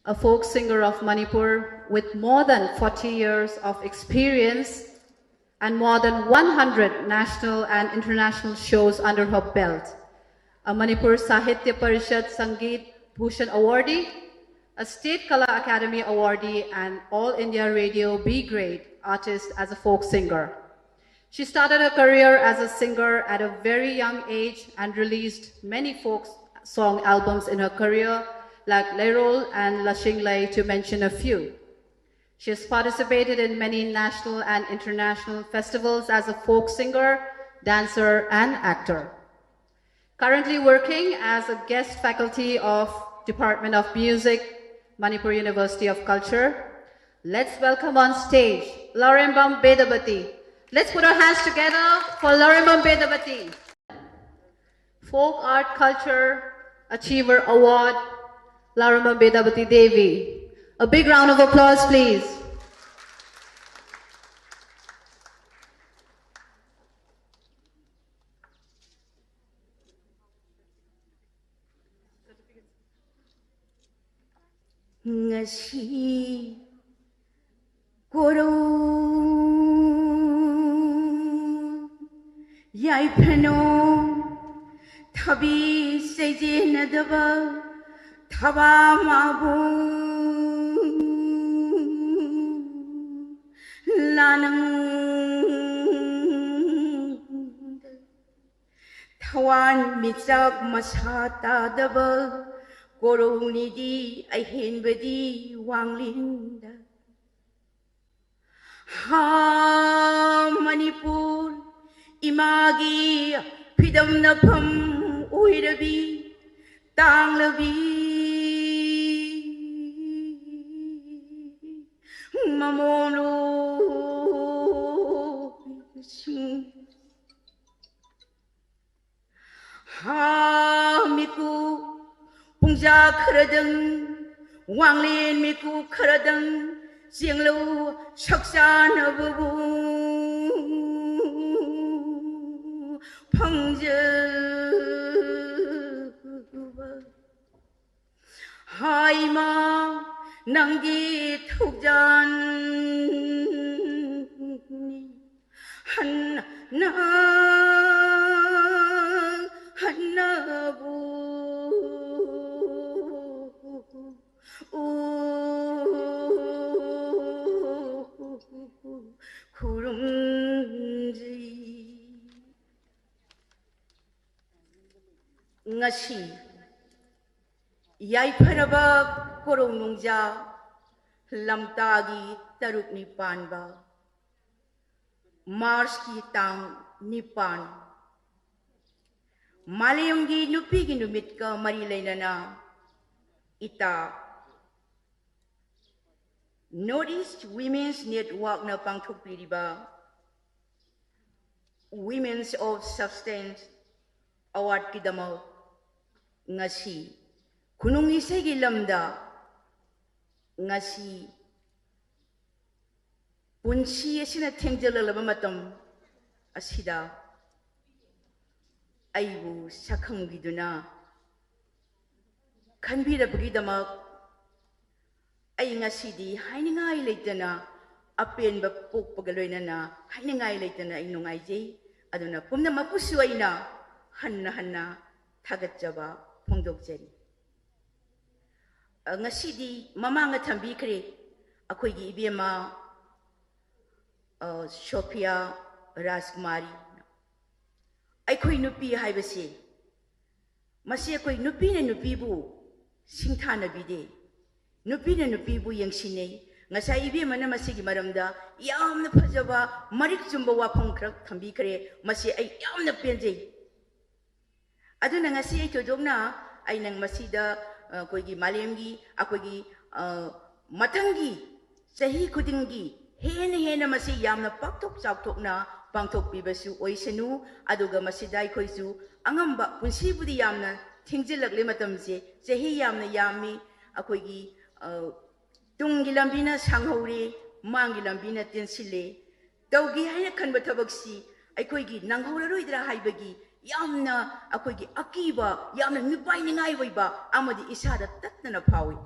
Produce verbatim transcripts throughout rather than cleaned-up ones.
A folk singer of Manipur with more than forty years of experience and more than one hundred national and international shows under her belt. A Manipur Sahitya Parishad Sangeet Bhushan awardee, a State Kala Academy awardee, and All India Radio B grade artist as a folk singer. She started her career as a singer at a very young age and released many folk song albums in her career, like Leirol and Lashing Lei, to mention a few. She has participated in many national and international festivals as a folk singer, dancer, and actor. Currently working as a guest faculty of Department of Music, Manipur University of Culture. Let's welcome on stage Larembam Bedabati. Let's put our hands together for Larembam Bedabati. Folk Art Culture Achiever Award, Larembam Bedabati Devi. A big round of applause, please. Ngasi koro yaipano thabi sejena daba thaba mabu lanang ꯊꯋꯥꯟ ꯃꯤꯆꯥꯛ ꯃꯁꯥ ꯇꯥꯗꯕ ꯀꯣꯔꯧꯅꯤꯗꯤ ꯑꯍꯦꯟꯕꯗꯤ ꯋꯥꯡꯂꯦꯟꯗ꯫ ꯍꯥ ꯃꯅꯤꯄꯨꯔ ꯏꯃꯥꯒꯤ ꯐꯤꯗꯝꯅꯐꯝ ꯑꯣꯏꯔꯕꯤ ꯇꯥꯡꯂꯕꯤ ꯃꯃꯣꯝꯂꯣꯏꯁꯤꯡ꯫ ꯍꯥ ꯃꯤꯀꯨ ꯄꯨꯡꯖꯥ ꯈꯔꯗꯪ ꯋꯥꯡꯂꯦꯟ ꯃꯤꯀꯨ ꯈꯔꯗꯪ ꯆꯦꯡꯂꯧ ꯁꯛꯆꯥꯅꯕꯕꯨ ꯐꯪꯖꯕ꯫ ꯍꯥꯏꯃ ꯅꯪꯒꯤ ꯊꯧꯖꯥꯟꯅꯤ ꯍꯟꯅ ꯍꯟꯅꯕꯨ ꯎ ꯈꯨꯔꯨꯝꯖꯩ꯫ ꯉꯁꯤ ꯌꯥꯏꯐꯔꯕ ꯀꯣꯔꯧ ꯅꯣꯡꯖꯥ ꯂꯝꯇꯥꯒꯤ ꯇꯔꯨꯛꯅꯤ ꯄꯥꯟꯕ ꯃꯥꯔꯆꯀꯤ ꯇꯥꯡ ꯅꯤꯄꯥꯟ, ꯃꯥꯂꯦꯝꯒꯤ ꯅꯨꯄꯤꯒꯤ ꯅꯨꯃꯤꯠꯀ ꯃꯔꯤ ꯂꯩꯅꯅ ꯏꯇꯥ North East Women's Networkꯅ ꯄꯥꯡꯊꯣꯛꯄꯤꯔꯤꯕ Women's of Substance Awardꯀꯤꯗꯃꯛ ꯉꯁꯤ ꯈꯨꯅꯨꯡ ꯏꯁꯩꯒꯤ ꯂꯝꯗ ꯉꯁꯤ ꯄꯨꯟꯁꯤ ꯑꯁꯤꯅ ꯊꯦꯡꯖꯤꯜꯂꯛꯂꯕ ꯃꯇꯝ ꯑꯁꯤꯗ ꯑꯩꯕꯨ ꯁꯛꯈꯪꯕꯤꯗꯨꯅ ꯈꯟꯕꯤꯔꯕꯒꯤꯗꯃꯛ ꯑꯩ ꯉꯁꯤꯗꯤ ꯍꯥꯏꯅꯤꯡꯉꯥꯏ ꯂꯩꯇꯅ, ꯑꯄꯦꯟꯕ ꯄꯣꯛꯄꯒ ꯂꯣꯏꯅꯅ ꯍꯥꯏꯅꯤꯡꯉꯥꯏ ꯂꯩꯇꯅ ꯑꯩ ꯅꯨꯡꯉꯥꯏꯖꯩ꯫ ꯑꯗꯨꯅ ꯄꯨꯝꯅꯃꯛꯄꯨꯁꯨ ꯑꯩꯅ ꯍꯟꯅ ꯍꯟꯅ ꯊꯥꯒꯠꯆꯕ ꯐꯣꯡꯗꯣꯛꯆꯔꯤ꯫ ꯑ, ꯉꯁꯤꯗꯤ ꯃꯃꯥꯡꯗ ꯊꯝꯕꯤꯈ꯭ꯔꯦ ꯑꯩꯈꯣꯏꯒꯤ ꯏꯕꯦꯝꯃ, ꯑ, ꯁꯣꯐꯤꯌꯥ ꯔꯥꯖꯀꯨꯃꯥꯔꯤ꯫ ꯑꯩꯈꯣꯏ ꯅꯨꯄꯤ ꯍꯥꯏꯕꯁꯤ, ꯃꯁꯤ ꯑꯩꯈꯣꯏ ꯅꯨꯄꯤꯅ ꯅꯨꯄꯤꯕꯨ ꯁꯤꯡꯊꯥꯅꯕꯤꯗꯦ, ꯅꯨꯄꯤꯅ ꯅꯨꯄꯤꯕꯨ ꯌꯦꯡꯁꯤꯟꯅꯩ꯫ ꯉꯁꯥꯏ ꯏꯕꯦꯝꯃꯅ ꯃꯁꯤꯒꯤ ꯃꯔꯝꯗ ꯌꯥꯝꯅ ꯐꯖꯕ ꯃꯔꯤꯛ ꯆꯨꯝꯕ ꯋꯥꯐꯝ ꯈꯔ ꯊꯝꯕꯤꯈ꯭ꯔꯦ꯫ ꯃꯁꯤ ꯑꯩ ꯌꯥꯝꯅ ꯄꯦꯟꯖꯩ꯫ ꯑꯗꯨꯅ ꯉꯁꯤ ꯑꯩ ꯊꯣꯏꯗꯣꯛꯅ ꯑꯩꯅ ꯃꯁꯤꯗ, ꯑ, ꯑꯩꯈꯣꯏꯒꯤ ꯃꯥꯂꯦꯝꯒꯤ ꯑꯩꯈꯣꯏꯒꯤ, ꯑ, ꯃꯊꯪꯒꯤ ꯆꯍꯤ ꯈꯨꯗꯤꯡꯒꯤ ꯍꯦꯟꯅ ꯍꯦꯟꯅ ꯃꯁꯤ ꯌꯥꯝꯅ ꯄꯥꯛꯊꯣꯛ ꯆꯥꯎꯊꯣꯛꯅ ꯄꯥꯡꯊꯣꯛꯄꯤꯕꯁꯨ ꯑꯣꯏꯁꯅꯨ꯫ ꯑꯗꯨꯒ ꯃꯁꯤꯗ ꯑꯩꯈꯣꯏꯁꯨ ꯑꯉꯝꯕ ꯄꯨꯟꯁꯤꯕꯨꯗꯤ ꯌꯥꯝꯅ ꯊꯦꯡꯖꯤꯜꯂꯛꯂꯦ ꯃꯇꯝꯁꯦ, ꯆꯍꯤ ꯌꯥꯝꯅ ꯌꯥꯝꯃꯤ꯫ ꯑꯩꯈꯣꯏꯒꯤ, ꯑ, ꯇꯨꯡꯒꯤ ꯂꯝꯕꯤꯅ ꯁꯥꯡꯍꯧꯔꯦ, ꯃꯥꯡꯒꯤ ꯂꯝꯕꯤꯅ ꯇꯦꯟꯁꯤꯜꯂꯦ꯫ ꯇꯧꯒꯦ ꯍꯥꯏꯅ ꯈꯟꯕ ꯊꯕꯛꯁꯤ ꯑꯩꯈꯣꯏꯒꯤ ꯅꯪꯍꯧꯔꯔꯣꯏꯗ꯭ꯔꯥ ꯍꯥꯏꯕꯒꯤ ꯌꯥꯝꯅ ꯑꯩꯈꯣꯏꯒꯤ ꯑꯀꯤꯕ, ꯌꯥꯝꯅ ꯃꯤꯄꯥꯏꯅꯤꯡꯉꯥꯏ ꯑꯣꯏꯕ ꯑꯃꯗꯤ ꯏꯁꯥꯗ ꯇꯠꯇꯅ ꯐꯥꯎꯏ꯫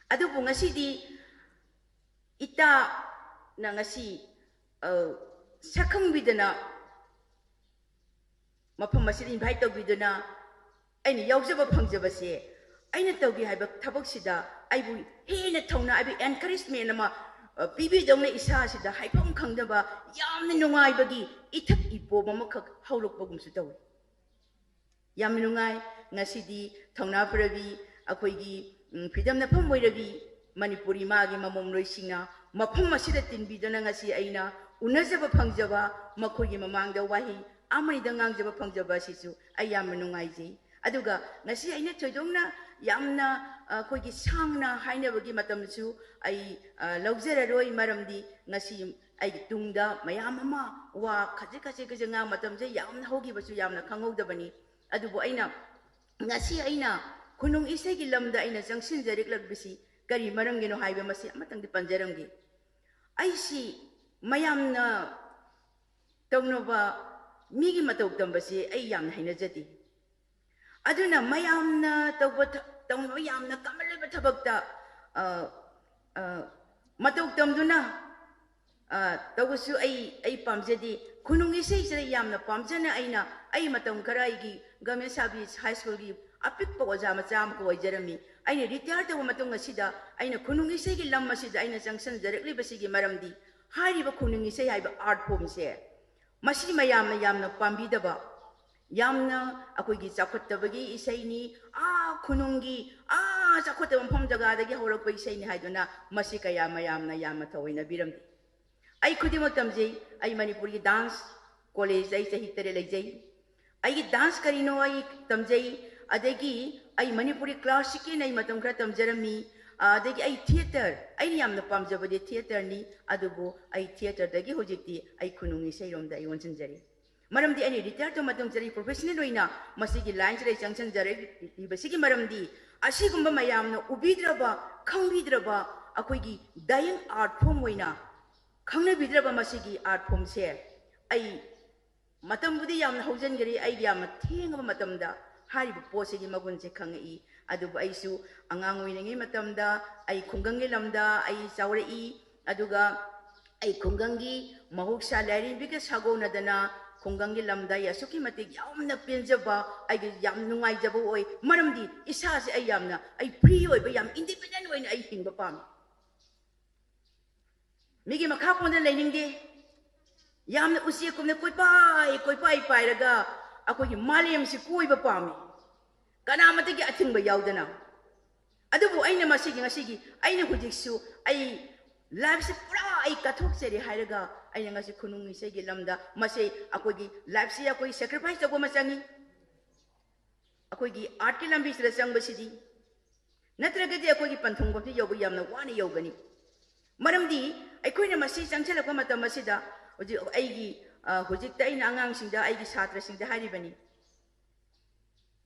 ꯑꯗꯨꯕꯨ ꯉꯁꯤꯗꯤ ꯏꯇꯥꯅ ꯉꯁꯤ, ꯑ, ꯁꯛꯈꯪꯕꯤꯗꯅ, ꯃꯐꯝ ꯑꯁꯤꯗ invite ꯇꯧꯕꯤꯗꯨꯅ ꯑꯩꯅ ꯌꯥꯎꯖꯕ ꯐꯪꯖꯕꯁꯦ, ꯑꯩꯅ ꯇꯧꯒꯦ ꯍꯥꯏꯕ ꯊꯕꯛꯁꯤꯗ ꯑꯩꯕꯨ ꯍꯦꯟꯅ ꯊꯧꯅꯥ, ꯑꯩꯕꯨ encouragement ꯑꯃ, ꯑ, ꯄꯤꯕꯤꯗꯧꯅ ꯏꯁꯥꯁꯤꯗ ꯍꯥꯏꯐꯝ ꯈꯪꯗꯕ ꯌꯥꯝꯅ ꯅꯨꯡꯉꯥꯏꯕꯒꯤ ꯏꯊꯛ ꯏꯄꯣꯝ ꯑꯃꯈꯛ ꯍꯧꯔꯛꯄꯒꯨꯝꯁꯨ ꯇꯧꯏ꯫ ꯌꯥꯝ ꯅꯨꯡꯉꯥꯏ꯫ ꯉꯁꯤꯗꯤ ꯊꯧꯅꯥ ꯐꯔꯕꯤ ꯑꯩꯈꯣꯏꯒꯤ, ꯎꯝ, ꯐꯤꯗꯝ ꯅꯐꯝ ꯑꯣꯏꯔꯕꯤ ꯃꯅꯤꯄꯨꯔ ꯏꯃꯥꯒꯤ ꯃꯃꯣꯝꯂꯣꯏꯁꯤꯡꯅ ꯃꯐꯝ ꯑꯁꯤꯗ ꯇꯤꯟꯕꯤꯗꯨꯅ ꯉꯁꯤ ꯑꯩꯅ ꯎꯅꯖꯕ ꯐꯪꯖꯕ, ꯃꯈꯣꯏꯒꯤ ꯃꯃꯥꯡꯗ ꯋꯥꯍꯩ ꯑꯃꯅꯤꯗ ꯉꯥꯡꯖꯕ ꯐꯪꯖꯕ ꯑꯁꯤꯁꯨ ꯑꯩ ꯌꯥꯝꯅ ꯅꯨꯡꯉꯥꯏꯖꯩ꯫ ꯑꯗꯨꯒ ꯉꯁꯤ ꯑꯩꯅ ꯊꯣꯏꯗꯣꯛꯅ ꯌꯥꯝꯅ, ꯑ, ꯑꯩꯈꯣꯏꯒꯤ ꯁꯥꯡꯅ ꯍꯥꯏꯅꯕꯒꯤ ꯃꯇꯝꯁꯨ ꯑꯩ, ꯑ, ꯂꯧꯖꯔꯔꯣꯏ, ꯃꯔꯝꯗꯤ ꯉꯁꯤ ꯑꯩꯒꯤ ꯇꯨꯡꯗ ꯃꯌꯥꯝ ꯑꯃ ꯋꯥ ꯈꯖꯤꯛ ꯈꯖꯤꯛ ꯈꯖꯤꯛ ꯉꯥꯡ ꯃꯇꯝꯁꯦ ꯌꯥꯝꯅ ꯍꯧꯈꯤꯕꯁꯨ ꯌꯥꯝꯅ ꯈꯪꯍꯧꯗꯕꯅꯤ꯫ ꯑꯗꯨꯕꯨ ꯑꯩꯅ ꯉꯁꯤ ꯑꯩꯅ ꯈꯨꯅꯨꯡ ꯏꯁꯩꯒꯤ ꯂꯝꯗ ꯑꯩꯅ ꯆꯪꯁꯤꯟꯖꯔꯛꯂꯛꯄꯁꯤ ꯀꯔꯤ ꯃꯔꯝꯒꯤꯅꯣ ꯍꯥꯏꯕ ꯃꯁꯤ ꯑꯃꯇꯪꯗꯤ ꯄꯟꯖꯔꯝꯒꯦ꯫ ꯑꯩꯁꯤ ꯃꯌꯥꯝꯅ ꯇꯧꯅꯕ ꯃꯤꯒꯤ ꯃꯇꯧ ꯇꯝꯕꯁꯤ ꯑꯩ ꯌꯥꯝꯅ ꯍꯩꯅꯖꯗꯦ꯫ ꯑꯗꯨꯅ ꯃꯌꯥꯝꯅ ꯇꯧꯕ ꯊ-, ꯇꯧꯅꯕ ꯌꯥꯝꯅ common ꯑꯣꯏꯕ ꯊꯕꯛꯇ, ꯑ, ꯑ, ꯃꯇꯧ ꯇꯝꯗꯨꯅ, ꯑ, ꯇꯧꯕꯁꯨ ꯑꯩ, ꯑꯩ ꯄꯥꯝꯖꯗꯦ꯫ ꯈꯨꯅꯨꯡ ꯏꯁꯩꯁꯤꯗ ꯌꯥꯝꯅ ꯄꯥꯝꯖꯅ ꯑꯩꯅ, ꯑꯩ ꯃꯇꯝ ꯈꯔ ꯑꯩꯒꯤ Government Service High Schoolꯒꯤ ꯑꯄꯤꯛꯄ ꯑꯣꯖꯥ ꯃꯆꯥ ꯑꯃꯈꯛ ꯑꯣꯏꯖꯔꯝꯃꯤ꯫ ꯑꯩꯅ retire ꯇꯧꯕ ꯃꯇꯨꯡ ꯑꯁꯤꯗ ꯑꯩꯅ ꯈꯨꯅꯨꯡ ꯏꯁꯩꯒꯤ ꯂꯝ ꯑꯁꯤꯗ ꯑꯩꯅ ꯆꯪꯁꯤꯟꯖꯔꯛꯂꯤꯕꯁꯤꯒꯤ ꯃꯔꯝꯗꯤ ꯍꯥꯏꯔꯤꯕ ꯈꯨꯅꯨꯡ ꯏꯁꯩ ꯍꯥꯏꯕ art formꯁꯦ ꯃꯁꯤ ꯃꯌꯥꯝꯅ ꯌꯥꯝꯅ ꯄꯥꯝꯕꯤꯗꯕ, ꯌꯥꯝꯅ ꯑꯩꯈꯣꯏꯒꯤ ꯆꯥꯎꯈꯠꯇꯕꯒꯤ ꯏꯁꯩꯅꯤ, ꯑꯥ ꯈꯨꯅꯨꯡꯒꯤ, ꯑꯥ ꯆꯥꯎꯈꯠꯇꯕ ꯃꯐꯝ ꯖꯒꯥꯗꯒꯤ ꯍꯧꯔꯛꯄ ꯏꯁꯩꯅꯤ ꯍꯥꯏꯗꯨꯅ ꯃꯁꯤ ꯀꯌꯥ ꯃꯌꯥꯝꯅ ꯌꯥꯝꯅ ꯊꯑꯣꯏꯅꯕꯤꯔꯝꯗꯦ꯫ ꯑꯩ ꯈꯨꯗꯤꯡꯃꯛ ꯇꯝꯖꯩ꯫ ꯑꯩ ꯃꯅꯤꯄꯨꯔꯒꯤ dance collegeꯇ ꯑꯩ ꯆꯍꯤ ꯇꯔꯦꯠ ꯂꯩꯖꯩ꯫ ꯑꯩꯒꯤ dance ꯀꯔꯤꯅꯣ ꯑꯩ ꯇꯝꯖꯩ, ꯑꯗꯒꯤ ꯑꯩ ꯃꯅꯤꯄꯨꯔꯤ classicalꯅ ꯑꯩ ꯃꯇꯝ ꯈꯔ ꯇꯝꯖꯔꯝꯃꯤ, ꯑꯗꯒꯤ ꯑꯩ theatre, ꯑꯩꯅ ꯌꯥꯝꯅ ꯄꯥꯝꯖꯕꯗꯤ theatreꯅꯤ, ꯑꯗꯨꯕꯨ ꯑꯩ theatreꯗꯒꯤ ꯍꯧꯖꯤꯛꯇꯤ ꯑꯩ ꯈꯨꯅꯨꯡ ꯏꯁꯩꯔꯣꯝꯗ ꯑꯩ ꯑꯣꯟꯁꯤꯟꯖꯔꯤ꯫ ꯃꯔꯝꯗꯤ ꯑꯩꯅ retire ꯇꯧꯕ ꯃꯇꯝꯁꯤꯗ ꯑꯩ professional ꯑꯣꯏꯅ ꯃꯁꯤꯒꯤ lineꯁꯤꯗ ꯑꯩ ꯆꯪꯁꯤꯟꯖꯔꯛꯂꯤꯕꯁꯤꯒꯤ ꯃꯔꯝꯗꯤ ꯑꯁꯤꯒꯨꯝꯕ ꯃꯌꯥꯝꯅ ꯎꯕꯤꯗ꯭ꯔꯕ, ꯈꯪꯕꯤꯗ꯭ꯔꯕ, ꯑꯩꯈꯣꯏꯒꯤ dying art form ꯑꯣꯏꯅ ꯈꯪꯅꯕꯤꯗ꯭ꯔꯕ ꯃꯁꯤꯒꯤ art formꯁꯦ ꯑꯩ ꯃꯇꯝꯕꯨꯗꯤ ꯌꯥꯝꯅ ꯍꯧꯖꯤꯟꯈꯔꯦ, ꯑꯩ ꯌꯥꯝꯅ ꯊꯦꯡꯉꯕ ꯃꯇꯝꯗ ꯍꯥꯏꯔꯤꯕ ꯄꯣꯠꯁꯤꯒꯤ ꯃꯒꯨꯟꯁꯦ ꯈꯪꯉꯛꯏ꯫ ꯑꯗꯨꯕꯨ ꯑꯩꯁꯨ ꯑꯉꯥꯡ ꯑꯣꯏꯔꯤꯉꯩ ꯃꯇꯝꯗ ꯑꯩ ꯈꯨꯡꯒꯪꯒꯤ ꯂꯝꯗ ꯑꯩ ꯆꯥꯎꯔꯛꯏ꯫ ꯑꯗꯨꯒ ꯑꯩ ꯈꯨꯡꯒꯪꯒꯤ ꯃꯍꯧꯁꯥ ꯂꯥꯏꯔꯦꯝꯕꯤꯒ ꯁꯥꯒꯣꯟꯅꯗꯅ ꯈꯨꯡꯒꯪꯒꯤ ꯂꯝꯗ ꯑꯩ ꯑꯁꯨꯛꯀꯤ ꯃꯇꯤꯛ ꯌꯥꯝꯅ ꯄꯦꯟꯖꯕ, ꯑꯩꯒꯤ ꯌꯥꯝ ꯅꯨꯡꯉꯥꯏꯖꯕ ꯑꯣꯏ꯫ ꯃꯔꯝꯗꯤ ꯏꯁꯥꯁꯦ ꯑꯩ ꯌꯥꯝꯅ, ꯑꯩ free ꯑꯣꯏꯕ, ꯌꯥꯝ independent ꯑꯣꯏꯅ ꯑꯩ ꯍꯤꯡꯕ ꯄꯥꯝꯃꯤ꯫ ꯃꯤꯒꯤ ꯃꯈꯥ ꯄꯣꯟꯗ ꯂꯩꯅꯤꯡꯗꯦ꯫ ꯌꯥꯝꯅ ꯎꯆꯦꯛꯀꯨꯝꯅ ꯀꯣꯏꯄꯥꯏ ꯀꯣꯏꯄꯥꯏ ꯄꯥꯏꯔꯒ ꯑꯩꯈꯣꯏꯒꯤ ꯃꯥꯂꯦꯝꯁꯤ ꯀꯣꯏꯕ ꯄꯥꯝꯃꯤ꯫ ꯀꯅꯥꯃꯠꯇꯒꯤ ꯑꯊꯤꯡꯕ ꯌꯥꯎꯗꯅ꯫ ꯑꯗꯨꯕꯨ ꯑꯩꯅ ꯃꯁꯤꯒꯤ, ꯉꯁꯤꯒꯤ ꯑꯩꯅ ꯍꯧꯖꯤꯛꯁꯨ ꯑꯩ lifeꯁꯤ ꯄꯨꯔꯥ ꯑꯩ ꯀꯠꯊꯣꯛꯆꯔꯦ ꯍꯥꯏꯔꯒ ꯑꯩꯅ ꯉꯁꯤ ꯈꯨꯅꯨꯡ ꯏꯁꯩꯒꯤ ꯂꯝꯗ ꯃꯁꯤ ꯑꯩꯈꯣꯏꯒꯤ lifeꯁꯤ ꯑꯩꯈꯣꯏ sacrifice ꯇꯧꯕ ꯑꯃ ꯆꯪꯉꯤ꯫ ꯑꯩꯈꯣꯏꯒꯤ artꯀꯤ ꯂꯝꯕꯤꯁꯤꯗ ꯆꯪꯕꯁꯤꯗꯤ, ꯅꯠꯇ꯭ꯔꯒꯗꯤ ꯑꯩꯈꯣꯏꯒꯤ ꯄꯟꯊꯨꯡꯐꯝꯁꯤ ꯌꯧꯕ ꯌꯥꯝꯅ ꯋꯥꯅ ꯌꯧꯒꯅꯤ꯫ ꯃꯔꯝꯗꯤ ꯑꯩꯈꯣꯏꯅ ꯃꯁꯤ ꯆꯪꯁꯤꯜꯂꯛꯄ ꯃꯇꯝ ꯑꯁꯤꯗ ꯍꯧꯖꯤꯛ ꯑꯩꯒꯤ, ꯑ, ꯍꯧꯖꯤꯛꯇ ꯑꯩꯅ ꯑꯉꯥꯡꯁꯤꯡꯗ, ꯑꯩꯒꯤ ꯁꯥꯇ꯭ꯔꯁꯤꯡꯗ ꯍꯥꯏꯔꯤꯕꯅꯤ,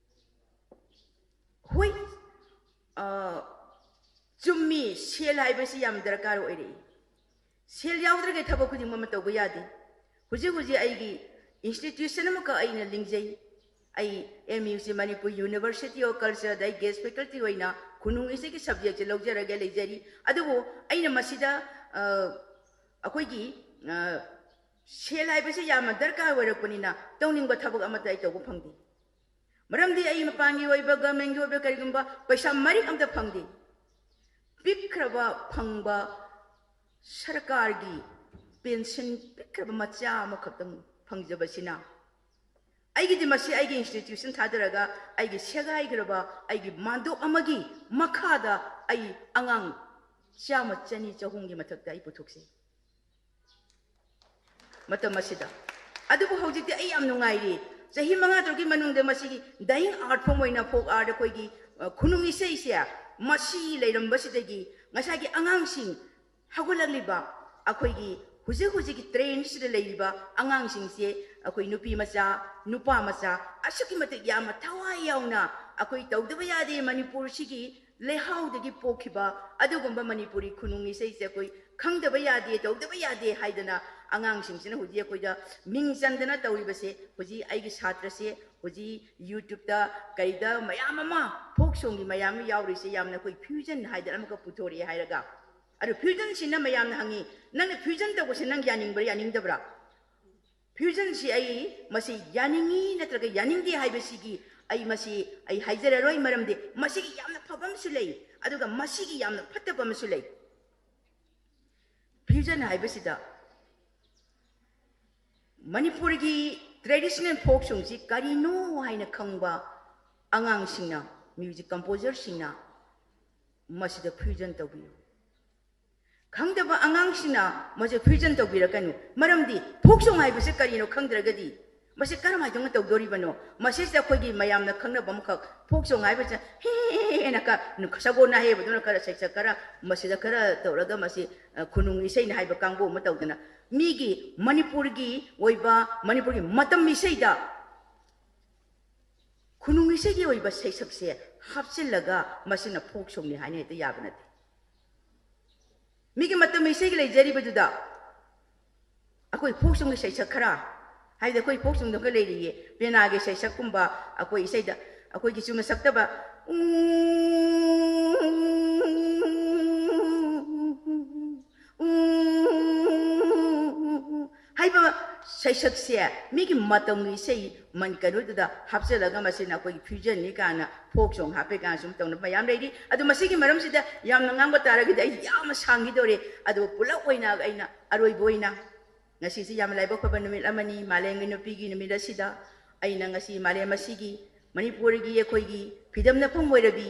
ꯍꯣꯏ, ꯑ, ꯆꯨꯝꯃꯤ, ꯁꯦꯜ ꯍꯥꯏꯕꯁꯤ ꯌꯥꯝ ꯗꯔꯀꯥꯔ ꯑꯣꯏꯔꯛꯏ꯫ ꯁꯦꯜ ꯌꯥꯎꯗ꯭ꯔꯒ ꯊꯕꯛ ꯈꯨꯗꯤꯡꯃꯛ ꯑꯃ ꯇꯧꯕ ꯌꯥꯗꯦ꯫ ꯍꯧꯖꯤꯛ ꯍꯧꯖꯤꯛ ꯑꯩꯒꯤ institution ꯑꯃꯈꯛ ꯑꯩꯅ ꯂꯤꯡꯖꯩ꯫ ꯑꯩ M U C, Manipur University of Culture ꯗ ꯑꯩ guest faculty ꯑꯣꯏꯅ ꯈꯨꯅꯨꯡ ꯏꯁꯩꯒꯤ subjectꯁꯦ ꯂꯧꯖꯔꯒ ꯂꯩꯖꯔꯤ꯫ ꯑꯗꯨꯕꯨ ꯑꯩꯅ ꯃꯁꯤꯗ, ꯑ, ꯑꯩꯈꯣꯏꯒꯤ, ꯑ, ꯁꯦꯜ ꯍꯥꯏꯕꯁꯤ ꯌꯥꯝꯅ ꯗꯔꯀꯥꯔ ꯑꯣꯏꯔꯛꯄꯅꯤꯅ ꯇꯧꯅꯤꯡꯕ ꯊꯕꯛ ꯑꯃꯠꯇ ꯑꯩ ꯇꯧꯕ ꯐꯪꯗꯦ꯫ ꯃꯔꯝꯗꯤ ꯑꯩ ꯃꯄꯥꯟꯒꯤ ꯑꯣꯏꯕ, governmentꯀꯤ ꯑꯣꯏꯕ ꯀꯔꯤꯒꯨꯝꯕ ꯄꯩꯁꯥ ꯃꯔꯤꯛ ꯑꯝꯇ ꯐꯪꯗꯦ꯫ ꯄꯤꯛꯈ꯭ꯔꯕ ꯐꯪꯕ ꯁꯔꯀꯥꯔꯒꯤ pension ꯄꯤꯛꯈ꯭ꯔꯕ ꯃꯆꯥ ꯑꯃꯈꯛꯇꯪ ꯐꯪꯖꯕꯁꯤꯅ ꯑꯩꯒꯤꯗꯤ ꯃꯁꯤ ꯑꯩꯒꯤ institution ꯊꯥꯗꯔꯒ ꯑꯩꯒꯤ ꯁꯦꯒꯥꯏꯈ꯭ꯔꯕ ꯑꯩꯒꯤ ꯃꯥꯟꯗꯣꯞ ꯑꯃꯒꯤ ꯃꯈꯥꯗ ꯑꯩ ꯑꯉꯥꯡ ꯆꯥꯝꯃ, ꯆꯅꯤ, ꯆꯍꯨꯝꯒꯤ ꯃꯊꯛꯇ ꯑꯩ ꯄꯨꯊꯣꯛꯆꯩ꯫ ꯃꯇꯝ ꯑꯁꯤꯗ꯫ ꯑꯗꯨꯕꯨ ꯍꯧꯖꯤꯛꯇꯤ ꯑꯩ ꯌꯥꯝ ꯅꯨꯡꯉꯥꯏꯔꯤ꯫ ꯆꯍꯤ ꯃꯉꯥ ꯇꯔꯨꯛꯀꯤ ꯃꯅꯨꯡꯗ ꯃꯁꯤꯒꯤ dying art form ꯑꯣꯏꯅ folk art ꯑꯩꯈꯣꯏꯒꯤ, ꯑ, ꯈꯨꯅꯨꯡ ꯏꯁꯩꯁꯦ ꯃꯁꯤ ꯂꯩꯔꯝꯕꯁꯤꯗꯒꯤ ꯉꯁꯥꯏꯒꯤ ꯑꯉꯥꯡꯁꯤꯡ ꯍꯧꯒꯠꯂꯛꯂꯤꯕ ꯑꯩꯈꯣꯏꯒꯤ ꯍꯧꯖꯤꯛ ꯍꯧꯖꯤꯛꯀꯤ trendꯁꯤꯗ ꯂꯩꯔꯤꯕ ꯑꯉꯥꯡꯁꯤꯡꯁꯦ ꯑꯩꯈꯣꯏ ꯅꯨꯄꯤ ꯃꯆꯥ, ꯅꯨꯄꯥ ꯃꯆꯥ ꯑꯁꯨꯛꯀꯤ ꯃꯇꯤꯛ ꯌꯥꯝꯅ ꯊꯋꯥꯏ ꯌꯥꯎꯅ ꯑꯩꯈꯣꯏ ꯇꯧꯗꯕ ꯌꯥꯗꯦ, ꯃꯅꯤꯄꯨꯔꯁꯤꯒꯤ ꯂꯩꯍꯥꯎꯗꯒꯤ ꯄꯣꯛꯈꯤꯕ ꯑꯗꯨꯒꯨꯝꯕ ꯃꯅꯤꯄꯨꯔꯤ ꯈꯨꯅꯨꯡ ꯏꯁꯩꯁꯦ ꯑꯩꯈꯣꯏ ꯈꯪꯗꯕ ꯌꯥꯗꯦ, ꯇꯧꯗꯕ ꯌꯥꯗꯦ ꯍꯥꯏꯗꯅ ꯑꯉꯥꯡꯁꯤꯡꯁꯤꯅ ꯍꯧꯖꯤꯛ ꯑꯩꯈꯣꯏꯗ ꯃꯤꯡ ꯆꯟꯗꯅ ꯇꯧꯔꯤꯕꯁꯦ ꯍꯧꯖꯤꯛ ꯑꯩꯒꯤ ꯁꯥꯇ꯭ꯔꯁꯦ ꯍꯧꯖꯤꯛ YouTube-ꯇ ꯀꯩꯗ ꯃꯌꯥꯝ ꯑꯃ ꯐꯣꯛ ꯁꯣꯡꯒꯤ ꯃꯌꯥꯝ ꯑꯃ ꯌꯥꯎꯔꯤꯁꯦ, ꯌꯥꯝꯅ ꯑꯩꯈꯣꯏ ꯐ꯭ꯌꯨꯖꯟ ꯍꯥꯏꯗꯅ ꯑꯃꯈꯛ ꯄꯨꯊꯣꯔꯛꯑꯦ ꯍꯥꯏꯔꯒ, ꯑꯗꯨ ꯐ꯭ꯌꯨꯖꯟꯁꯤꯅ ꯃꯌꯥꯝꯅ ꯍꯪꯉꯤ, "ꯅꯪꯅ ꯐ꯭ꯌꯨꯖꯟ ꯇꯧꯕꯁꯦ ꯅꯪ ꯌꯥꯅꯤꯡꯕ꯭ꯔꯥ, ꯌꯥꯅꯤꯡꯗꯕ꯭ꯔꯥ?" ꯐ꯭ꯌꯨꯖꯟꯁꯤ ꯑꯩ ꯃꯁꯤ ꯌꯥꯅꯤꯡꯉꯤ ꯅꯠꯇ꯭ꯔꯒ ꯌꯥꯅꯤꯡꯗꯦ ꯍꯥꯏꯕꯁꯤꯒꯤ ꯑꯩ ꯃꯁꯤ ꯑꯩ ꯍꯥꯏꯖꯔꯔꯣꯏ, ꯃꯔꯝꯗꯤ ꯃꯁꯤꯒꯤ ꯌꯥꯝꯅ ꯐꯕ ꯑꯃꯁꯨ ꯂꯩ, ꯑꯗꯨꯒ ꯃꯁꯤꯒꯤ ꯌꯥꯝꯅ ꯐꯠꯇꯕ ꯑꯃꯁꯨ ꯂꯩ꯫ ꯐ꯭ꯌꯨꯖꯟ ꯍꯥꯏꯕꯁꯤꯗ ꯃꯅꯤꯄꯨꯔꯒꯤ ꯇ꯭ꯔꯦꯗꯤꯁꯅꯦꯜ ꯐꯣꯛ ꯁꯣꯡꯁꯤ ꯀꯔꯤꯅꯣ ꯍꯥꯏꯅ ꯈꯪꯕ ꯑꯉꯥꯡꯁꯤꯡꯅ, ꯃ꯭ꯌꯨꯖꯤꯛ ꯀꯝꯄꯣꯖꯔꯁꯤꯡꯅ ꯃꯁꯤꯗ ꯐ꯭ꯌꯨꯖꯟ ꯇꯧꯕꯤꯌꯨ꯫ ꯈꯪꯗꯕ ꯑꯉꯥꯡꯁꯤꯡꯅ ꯃꯁꯤ ꯐ꯭ꯌꯨꯖꯟ ꯇꯧꯕꯤꯔꯛꯀꯅꯨ, ꯃꯔꯝꯗꯤ ꯐꯣꯛ ꯁꯣꯡ ꯍꯥꯏꯕꯁꯤ ꯀꯔꯤꯅꯣ ꯈꯪꯗ꯭ꯔꯒꯗꯤ ꯃꯁꯤ ꯀꯔꯝꯍꯥꯏꯅ ꯇꯧꯗꯣꯔꯤꯕꯅꯣ? ꯃꯁꯤꯁꯤꯗ ꯑꯩꯈꯣꯏꯒꯤ ꯃꯌꯥꯝꯅ ꯈꯪꯅꯕ ꯑꯃꯈꯛ ꯐꯣꯛ ꯁꯣꯡ ꯍꯥꯏꯕꯁꯦ ꯍꯦ ꯍꯦ ꯍꯦ ꯍꯦꯅ ꯀ-, ꯁꯒꯣꯜ ꯅꯥꯍꯦꯕꯗꯧꯅ ꯈꯔ ꯁꯩꯁꯛ ꯈꯔ ꯃꯁꯤꯗ ꯈꯔ ꯇꯧꯔꯒ ꯃꯁꯤ, ꯑ, ꯈꯨꯅꯨꯡ ꯏꯁꯩꯅ ꯍꯥꯏꯕ ꯀꯥꯡꯕꯨ ꯑꯃ ꯇꯧꯗꯅ ꯃꯤꯒꯤ ꯃꯅꯤꯄꯨꯔꯒꯤ ꯑꯣꯏꯕ ꯃꯅꯤꯄꯨꯔꯒꯤ ꯃꯇꯝ ꯏꯁꯩꯗ ꯈꯨꯅꯨꯡ ꯏꯁꯩꯒꯤ ꯑꯣꯏꯕ ꯁꯩꯁꯛꯁꯦ ꯍꯥꯞꯆꯤꯜꯂꯒ ꯃꯁꯤꯅ ꯐꯣꯛ ꯁꯣꯡꯅꯤ ꯍꯥꯏꯅ ꯍꯦꯛꯇ ꯌꯥꯕ ꯅꯠꯇꯦ꯫ ꯃꯤꯒꯤ ꯃꯇꯝ ꯏꯁꯩꯒꯤ ꯂꯩꯖꯔꯤꯕꯗꯨꯗ ꯑꯩꯈꯣꯏ ꯐꯣꯛ ꯁꯣꯡꯒꯤ ꯁꯩꯁꯛ ꯈꯔ, ꯍꯥꯏꯗꯤ ꯑꯩꯈꯣꯏ ꯐꯣꯛ ꯁꯣꯡꯗ ꯈꯔ ꯂꯩꯔꯤꯌꯦ, ꯄꯦꯅꯥꯒꯤ ꯁꯩꯁꯛꯀꯨꯝꯕ, ꯑꯩꯈꯣꯏ ꯏꯁꯩꯗ ꯑꯩꯈꯣꯏꯒꯤ ꯆꯨꯝꯅ ꯁꯛꯇꯕ, ꯎꯝ, ꯎꯝ, ꯍꯥꯏꯕ ꯁꯩꯁꯛꯁꯦ ꯃꯤꯒꯤ ꯃꯇꯝꯒꯤ ꯏꯁꯩ ꯃꯟ-, ꯀꯩꯅꯣꯗꯨꯗ ꯍꯥꯞꯆꯤꯜꯂꯒ ꯃꯁꯤꯅ ꯑꯩꯈꯣꯏꯒꯤ ꯐ꯭ꯌꯨꯖꯟꯅꯤ ꯀꯥꯏꯅ ꯐꯣꯛ ꯁꯣꯡ ꯍꯥꯞꯄꯦ ꯀꯥꯏꯅ ꯁꯨꯝ ꯇꯧꯅꯕ ꯃꯌꯥꯝ ꯂꯩꯔꯤ꯫ ꯑꯗꯨ ꯃꯁꯤꯒꯤ ꯃꯔꯝꯁꯤꯗ ꯌꯥꯝꯅ ꯉꯥꯡꯕ ꯇꯥꯔꯒꯗꯤ ꯑꯩ ꯌꯥꯝꯅ ꯁꯥꯡꯈꯤꯗꯧꯔꯦ꯫ ꯑꯗꯨ ꯄꯨꯂꯞ ꯑꯣꯏꯅ ꯑꯩꯅ ꯑꯔꯣꯏꯕ ꯑꯣꯏꯅ ꯉꯁꯤꯁꯤ ꯌꯥꯝꯅ ꯂꯥꯏꯕꯛ ꯐꯕ ꯅꯨꯃꯤꯠ ꯑꯃꯅꯤ, ꯃꯥꯂꯦꯝꯒꯤ ꯅꯨꯄꯤꯒꯤ ꯅꯨꯃꯤꯠ ꯑꯁꯤꯗ ꯑꯩꯅ ꯉꯁꯤ ꯃꯥꯂꯦꯝ ꯑꯁꯤꯒꯤ ꯃꯅꯤꯄꯨꯔꯒꯤ ꯑꯩꯈꯣꯏꯒꯤ ꯐꯤꯗꯝꯅꯐꯝ ꯑꯣꯏꯔꯕꯤ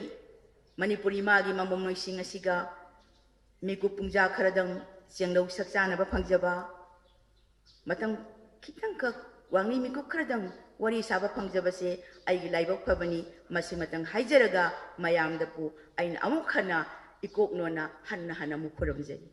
ꯃꯅꯤꯄꯨꯔꯤ ꯏꯃꯥꯒꯤ ꯃꯃꯣꯝ ꯅꯣꯏꯁꯤꯡ ꯑꯁꯤꯒ ꯃꯤꯀꯨꯞ ꯄꯨꯡꯖꯥ ꯈꯔꯗꯪ ꯆꯦꯡꯂꯧ ꯁꯛ ꯆꯥꯅꯕ ꯐꯪꯖꯕ, ꯃꯇꯝ ꯈꯤꯇꯪꯈꯛ ꯋꯥꯡꯂꯤ ꯃꯤꯀꯨꯞ ꯈꯔꯗꯪ ꯋꯥꯔꯤ ꯁꯥꯕ ꯐꯪꯖꯕꯁꯦ ꯑꯩꯒꯤ ꯂꯥꯏꯕꯛ ꯐꯕꯅꯤ꯫ ꯃꯁꯤꯃꯇꯪ ꯍꯥꯏꯖꯔꯒ ꯃꯌꯥꯝꯗꯕꯨ ꯑꯩꯅ ꯑꯃꯨꯛ ꯍꯟꯅ ꯏꯀꯣꯛ ꯅꯣꯟꯅ ꯍꯟꯅ ꯍꯟꯅ ꯑꯃꯨꯛ ꯈꯨꯔꯨꯝꯖꯔꯤ꯫